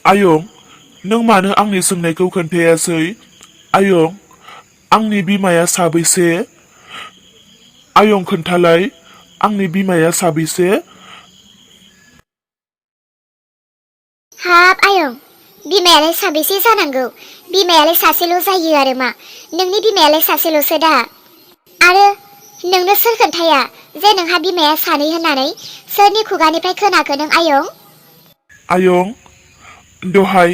आयं नों मानो आंनि सोंनायखौ खोन्थायासै? आयं आंनि बिमाया साबैसे? आयं खोन्थालाय आंनि बिमाया साबैसे? हाब आयं बिमायालाय साबेसे जानांगौ? बिमायालाय सासेल' जायो आरो मा? नोंनि बिमायालाय सासेल'सो दा। आरो नोंनो सोर खोन्थाया जे नोंहा बिमाया सानै होननानै? सोरनि खुगानिफ्राय खोनाखो नों आयं? आयं दहाय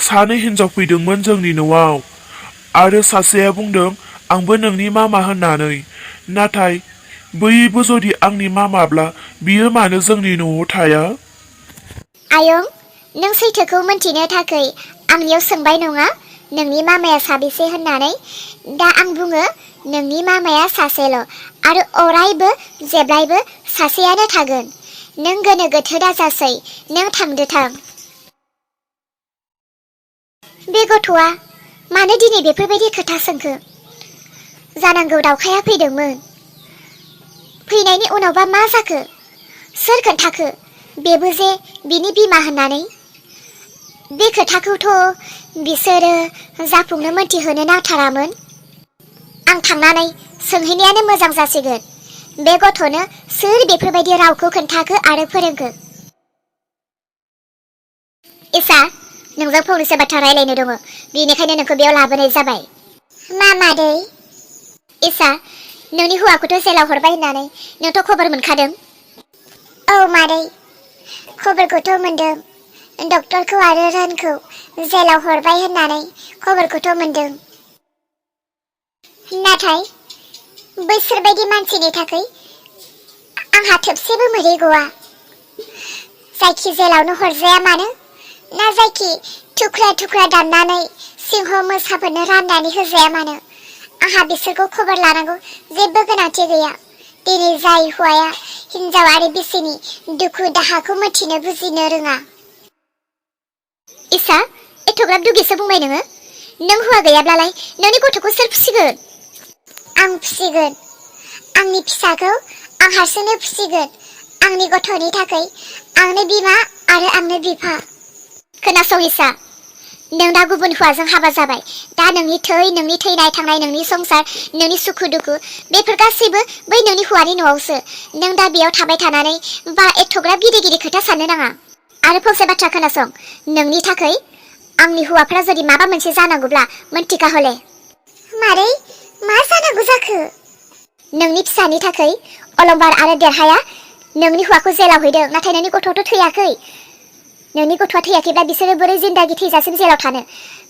सानै हिनजाव फैदोंमोन जोंनि न'आव आरो सासेया बुंदों आंबो नोंनि मामा होननानै। नाथाय बैबो जुदि आंनि मामाब्ला बियो मानो जोंनि न'आव थाया? आयं नों सैथोखौ मोनथिनो थाखाय आंनियाव सोंबाय नङा नोंनि मामाया साबेसे होननानै? दा आं बुङो नोंनि मामाया सासेल' आरो अरायबो जेब्लायबो सासेयानो थागोन। नों गोनो गोथो दाजासै, नों थांदो थां। बे गथ'आ मानो दिनै बेफोरबायदि खोथा सोंखो? जानांगौ दावखाया फैदोंमोन। फैनायनि उनावबा मा जाखो? सोर खोन्थाखो बेबो जे बिनि बिमा होननानै? बे खोथाखौथ' बिसोरो जाफुंनो मोनथिहोनो नांथारामोन। आं थांनानै सोंहैनायानो मोजां जासिगोन। बे गथ'नो सोर बेफोरबायदि रावखौ खोन्थाखो आरो फोरोंखो? इसा नोंजों फंनैसो बाथ्रा रायलायनो दङ, बेनिखायनो नोंखौ बेयाव लाबोनाय जाबाय। मा मादै? इसा नोंनि हौवाखौथ' जेलाव हरबाय होननानै नोंथ' खबर मोनखादों? औ मादै खबरखौथ' मोनदों। डक्टरखौ आरो रानखौ जेलाव हरबाय होननानै खबरखौथ' मोनदों। नाथाय बैसोरबायदि मानसिनि थाखाय आंहा थोबसेबो मोदै गवा। जायखि जेलावनो हरजाया मानो, ना जायखि थुख्रा थुख्रा दाननानै सिंह मोसाफोरनो राननानै होजाया मानो, आंहा बिसोरखौ खबर लानांगौ जेबो गोनांथि गैया। दिनै जाय हौवाया हिनजाव आरो बिसिनि दुखु दाहाखौ मिथिनो बुजिनो रोङा। इसा एथ'ग्राब दुगिसो बुंबाय नोङो? नों हौवा गैयाब्लालाय नोंनि गथ'खौ सोर फिसिगोन? आं फिसिगोन। आंनि फिसाखौ आं हारसिंनो फिसिगोन। आंनि गथ'नि थाखाय आंनो बिमा आरो आंनो बिफा। खोनासं इसा, नों दा गुबुन हौवाजों हाबा जाबाय। दा नोंनि थैनाय थांनाय, नोंनि संसार, नोंनि सुखु दुखु बेफोर गासैबो बै नोंनि हौवानि न'आवसो। नों दा बेयाव थाबाय थानानै बा एथ'ग्राब गिदिर गिदिर खोथा साननो नाङा। आरो फंसे बाथ्रा खोनासं, नोंनि थाखाय आंनि हौवाफ्रा जुदि माबा मोनसे जानांगौब्ला मोनथिखा हले। मारै मा जानांगौ जाखो? नोंनि फिसानि थाखाय अलंबार आरो देरहाया नोंनि हौवाखौ जेलाव हैदों, नाथाय नोंनि गथ'आथ' थैयाखै। नोंनि गथ'आ थैयाखैब्ला बिसोरो बोरै जिन्दागि थैजासिम जेलाव थानो?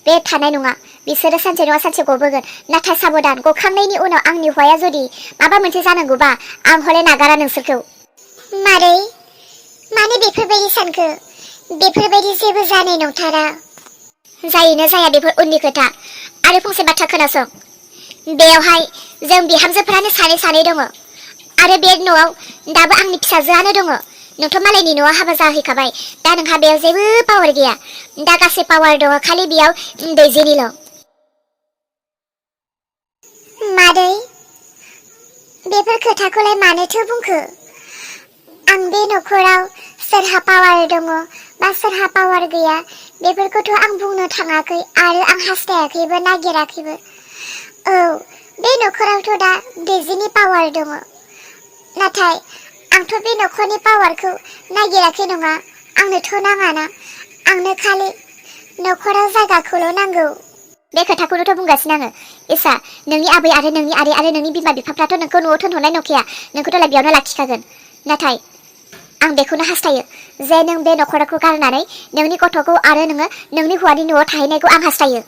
बे थानाय नङा। बिसोरो सानसे नङा सानसे गबोगोन। नाथाय साबधान, गखांनायनि उनाव आंनि हौवाया जुदि माबा मोनसे जानांगौबा आं हले नागारा नोंसोरखौ। मारै मानो बेफोरबायदि सानखो? बेफोरबायदि जेबो जानाय नंथारा। जायोना जाया बेफोर उननि खोथा। आरो फंसे बाथ्रा खोनासं, बेयावहाय जों बिहामजोफ्रानो सानै सानै दङ आरो बे न'आव दाबो आंनि फिसाजोआनो दङ। नोंथ' मालायनि न'आव हाबा जाहैखाबाय। दा नोंहा बेयाव जेबो पावार गैया। दा गासै पावार दङ खालि बेयाव दैजिनिल'। मादै बेफोर खोथाखौलाय मानोथो बुंखो? आं बे न'खराव सोरहा पावार दङ बा सोरहा पावार गैया बेफोरखौथ' आं बुंनो थाङाखै आरो आं हास्थायाखैबो, नागिराखैबो। औ बे न'खरावथ' दा दैजिनि पावार दङ। नाथाय आंथ' बे न'खरनि पावारखौ नागिराखै नङा। आंनोथ' नाङाना, आंनो खालि न'खराव जायगाखौल' नांगौ। बे खोथाखौनोथ' बुंगासिनो आङो। इसा नोंनि आबै आरो नोंनि आदै आरो नोंनि बिमा बिफाफ्राथ' नोंखौ न'आव दोनहरनाय नंखाया। नोंखौथ' बेयावनो लाखिखागोन। नाथाय आं बेखौनो हास्थायो जे नों बे न'खरखौ गारनानै नोंनि गथ'खौ आरो नोङो नोंनि हौवानि न'आव थाहैनायखौ आं हास्थायो।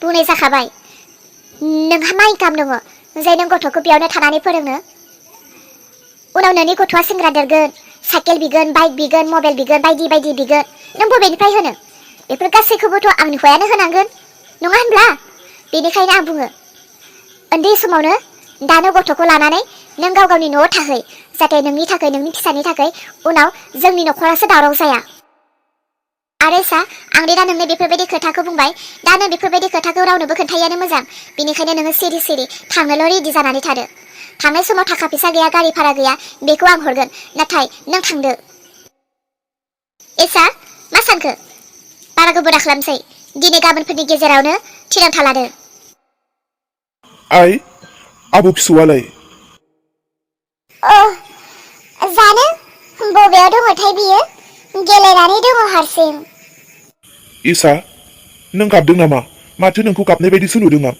बुंनाय जाखाबाय, नोंहा मा इनकाम दङ जे नों गथ'खौ बेयावनो थानानै फोरोंनो? उनाव नोंनि गथ'आ सेंग्रा देरगोन, साइकेल बिगोन, बाइक बिगोन, मबाइल बिगोन, बायदि बायदि बिगोन। नों बबेनिफ्राय होनो? बेफोर गासैखौबोथ' आंनि हौवायानो होनांगोन, नङा होनब्ला? बेनिखायनो आं बुङो, उन्दै समावनो दानो गथ'खौ लानानै नों गाव गावनि न'आव थाहै, जाहाथे नोंनि थाखाय, नोंनि फिसानि थाखाय उनाव जोंनि न'खरासो दावराव जाया। आरो सा आं दा नोंनो बेफोरबायदि खोथाखौ बुंबाय, दा नों बेफोरबायदि खोथाखौ रावनोबो खोन्थायैयानो मोजां। बेनिखायनो नोङो सिरि सिरि थांनोल' रेडि जानानै थादो। थांनाय समाव थाखा फैसा गैया, गारि भारा गैया, बेखौ आं हरगोन। नाथाय नों थांदो। एसा मा सानखो? बारा गोबाव दा खालामसै दिनै गाबोनफोरनि गेजेरावनो थिरांथा लादो। आइ आबौ फिसौआलाय? जानो बबेयाव दङथाय बियो गेलेनानै दङ हारसिं। इसा नों गाबदों नामा? माथो नोंखौ गाबनाय बायदिसो नुदों आं।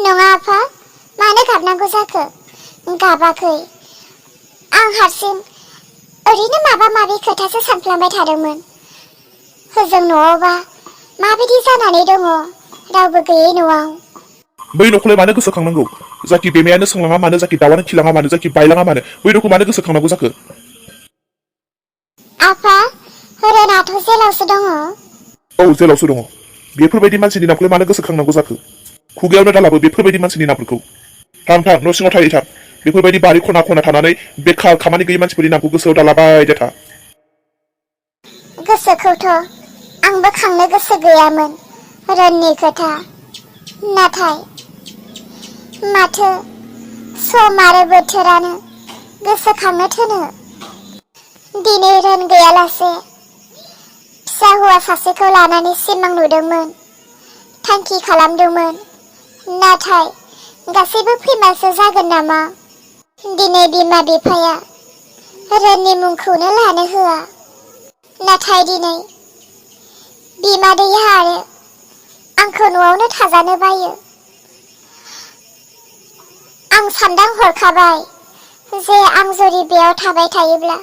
नङा आफा, मानो गाबनांगौ जाखो? गाबाखै, आं हारसिं ओरैनो माबा माबि खोथासो सानफ्लांबाय थादोंमोन। होजों न'आवबा माबायदि जानानै दङ रावबो गैयै न'आव। बै न'खौलाय मानो गोसोखांनांगौ? जाखि बेमायानो सोंलाङा मानो, जाखि दाउआनो खिलाङा मानो, जाखि बायलाङा मानो, बै न'खौ मानो गोसोखांनांगौ जाखो? आफा, रोनाथ' जेलावसो दङ। औ जेलावसो दङ। बेफोरबायदि मानसिनि नामखौलाय मानो गोसोखांनांगौ जाखो? खुगायावनो दालाबो बेफोरबायदि मानसिनि नामफोरखौ। थां थां न' सिङाव थायै थां। बेफोरबायदि बारि खना खना थानानै बेखार खामानि गैयै मानसिफोरनि नामखौ गोसोआव दालाबाय था। गोसोखौथ' आंबो खांनो गोसो गैयामोन रोननि खोथा, नाथाय माथो सम आरो बोथोरानो गोसोखांनो थोनो। दिनै रोन गैयालासे फिसा हौवा सासेखौ लानानै सिमां नुदोंमोन, थांखि खालामदोंमोन, नाथाय गासैबो फैमालसो जागोन नामा? दिनै बिमा बिफाया रोननि मुंखौनो लानो होआ, नाथाय दिनै बिमादैया आरो आंखौ न'आवनो थाजानो बायो। आं सानदां हरखाबाय जे आं जुदि बेयाव थाबाय थायोब्ला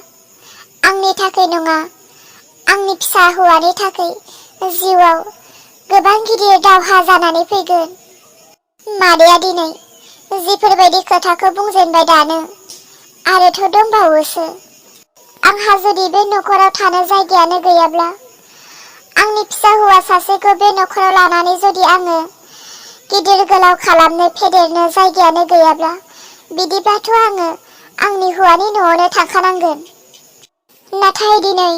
आंनि थाखाय नङा, आंनि फिसा हौवानि थाखाय जिउआव गोबां गिदिर दावहा जानानै फैगोन। मादैया दिनै जिफोरबायदि खोथाखौ बुंजेनबाय दानो, आरोथ' दंबावोसो। आंहा जुदि बे न'खराव थानो जायगायानो गैयाब्ला, आंनि फिसा हौवा सासेखौ बे न'खराव लानानै जुदि आङो गिदिर गोलाव खालामनो फेदेरनो जायगायानो गैयाब्ला, बिदिब्लाथ' आङो आंनि हौवानि न'आवनो थांखानांगोन। नाथाय दिनै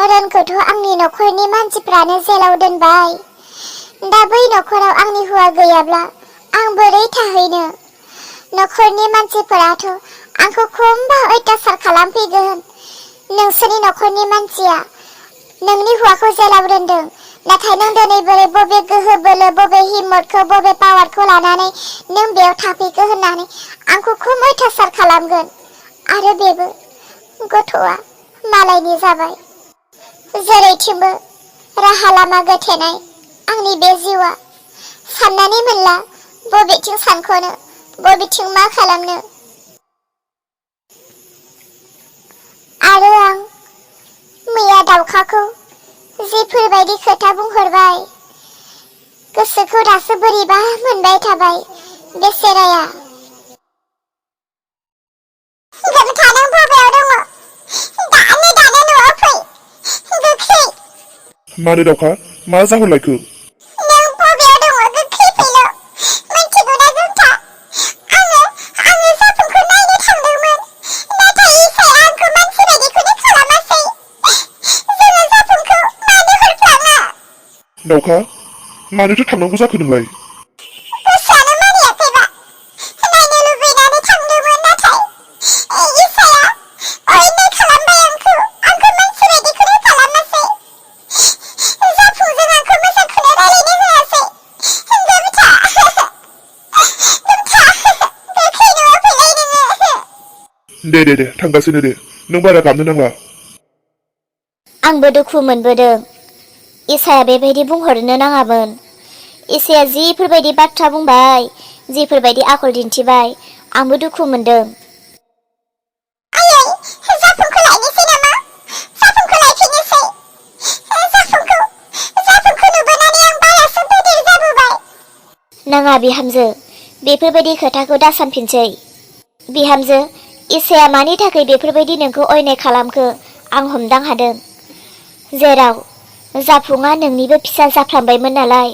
रोनखौथ' आंनि न'खरनि मानसिफ्रानो जेलाव दोनबाय। दा बै न'खराव आंनि हौवा गैयाब्ला आं बोरै थाहैनो? न'खरनि मानसिफोराथ' आंखौ खमबा अयथासार खालामफैगोन। नोंसोरनि न'खरनि मानसिया नोंनि हौवाखौ जेलाव दोनदों, नाथाय नों दिनै बोरै बबे गोहो बोलो, बबे हिम्मतखौ, बबे पावारखौ लानानै नों बेयाव थाफैखो होननानै आंखौ खम अयथासार खालामगोन। आरो बेबो गथ'आ मालायनि जाबाय। जेरैथिंबो राहा लामा गोथेनाय आंनि बे जिउआ, साननानै मोनला बबेथिं सानख'नो, बबेथिं मा खालामनो। आरो आं मैया दाउखाखौ जिफोरबायदि खोथा बुंहरबाय, गोसोखौ दासो बोरैबा मोनबाय थाबाय बेसेराया। गोमथा, नों बबेयाव दङ? दानो न'आव फै, गोख्रै। मानो दावखा, मा जाहरलायखो? नों बबेयाव दङ? गोख्रै फैल'। मिन्थिगौना गोमथा, आङो जाफुंखौ नायनो थांदोंमोन, नाथाय इसाया आंखौ मानसि बायदिखौनो खालामासै। जोङो जाफुंखौ मानो हरफ्लाङा? दावखा, मानोथो थांनांगौ जाखो नोंलाय? गोसोआनो मानियाखैबा, नायनो लुबैनानै थांदोंमोन, नाथाय इसाया अयनाय खालामबाय आंखौ मानसि बायदिखौनो खालामासै। जाफुंजों आंखौ मोजांखौनो रायलायनो होआसै। गोमथा, गोख्रै न'आव फैलाय नोङो। दे थांगासिनो दे, नों बारा गाबनो नांला। आंबो दुखु मोनबोदों। इसाया बेबायदि बुंहरनो नाङामोन। इसाया जिफोरबायदि बाथ्रा बुंबाय, जिफोरबायदि आखल दिन्थिबाय, आंबो दुखु मोनदों। आयै, जाफुंखौ लायनोसै नामा? जाफुंखौ लायफिननोसै। जाफुंखौ नुबोनानै आं बारासो बोदोर जाबोबाय। नाङा बिहामजो, बेफोरबायदि खोथाखौ दासानफिनसै। बिहामजो, इसाया मानि थाखाय बेफोरबायदि नोंखौ अयनाय खालामखो आं हमदां हादों। जेराव जाफुङा नोंनिबो फिसा जाफ्रामबायमोन नालाय,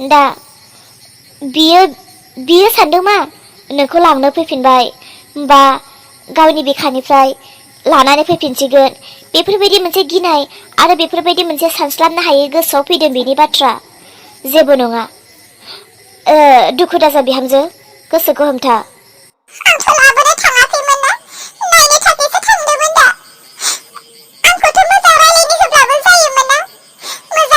दा बियो सानदों मा नोंखौ लांनो फैफिनबाय, बा गावनि बिखानिफ्राय लानानै फैफिनसिगोन, बेफोरबायदि मोनसे गिनाय आरो बेफोरबायदि मोनसे सानस्लाबनो हायै गोसोआव फैदों बिनि बाथ्रा। जेबो नङा, दुखु दाजा बिहामजो, गोसोखौ हमथा। आंथ' लाबोनो थाङाखैमोन ना, नायनो थाखायसो थांदोंमोन दा। आंखौथ' मोजां रायलायनो होब्लाबो जायोमोन ना, मोजां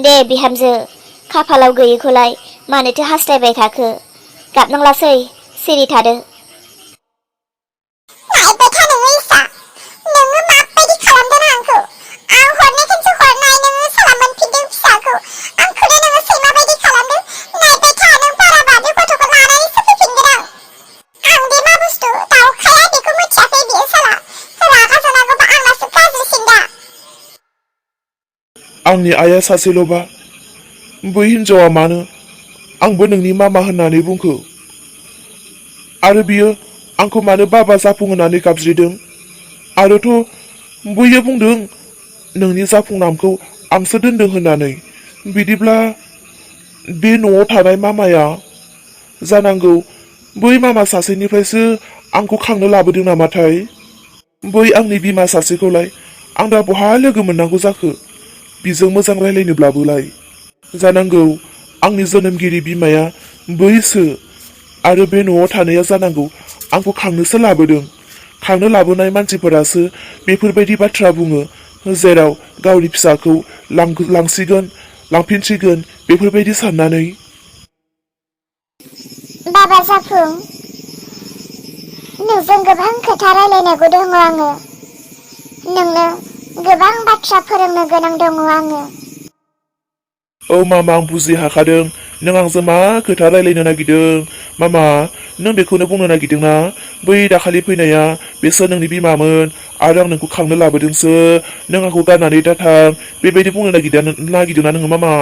दे बिहामजो खाफालाव गैयैखौलाय मानोथो हास्थायबाय थाखो गाबनांलासै सिरि थादो नायबाय था नोङो इसा नोङो माबायदि खालामदों आंखौ आं हरनायखौसो हरनाय नोङो साला मोनफिनदों फिसाखौ आंखौनो नोङो सैमा बायदि खालामदों नायबाय था नों बारा बादो गथ'खौ लानानैसो फैफिनगोन आं दे मा बुस्थु दाउखाया बेखौ मिथियाखै बियो साला रागा जोंनांगौबा आंनासो गाज्रिसिन दा आंनि आइया सासेल'बा बै हिन्जावा मानो आंबो नोंनि मामा होननानै बुंखो आरो बियो आंखौ मानो बाबा जाफुं होननानै गाबज्रिदों आरोथ' बैयो बुंदों नोंनि जाफुं नामखौ आंसो दोनदों होननानै बिदिब्ला बे न'आव थानाय मामाया जानांगौ बै मामा सासेनिफ्रायसो आंखौ खांनो लाबोदों नामाथाय बै आंनि बिमा सासेखौलाय आं दा बहा लोगो मोननांगौ जाखो बिजों मोजां रायलायनोब्लाबोलाय जानांगौ आंनि जोनोमगिरि बिमाया बैसो आरो बे न'आव थानाया जानांगौ आंखौ खांनोसो लाबोदों खांनो लाबोनाय मानसिफोरासो बेफोरबायदि बाथ्रा बुङो जेराव गावनि फिसाखौ लांफिनसिगोन बेफोरबायदि साननानै बाबा जाफुं नोंजों गोबां खोथा रायलायनांगौ दङ आङो नोंनो गोबां बाथ्रा फोरोंनो गोनां दङ आङो औ मामा आं बुजि हाखादों नों आंजों मा खोथा रायलायनो नागिरदों मामा नों बेखौनो बुंनो नागिरदोंना बै दाखालि फैनाया बिसोर नोंनि बिमामोन आरो आं नोंखौ खांनो लाबोदोंसो नों आंखौ गारनानै दाथां बेबायदि बुंनो नागिरदोंना नोङो मामा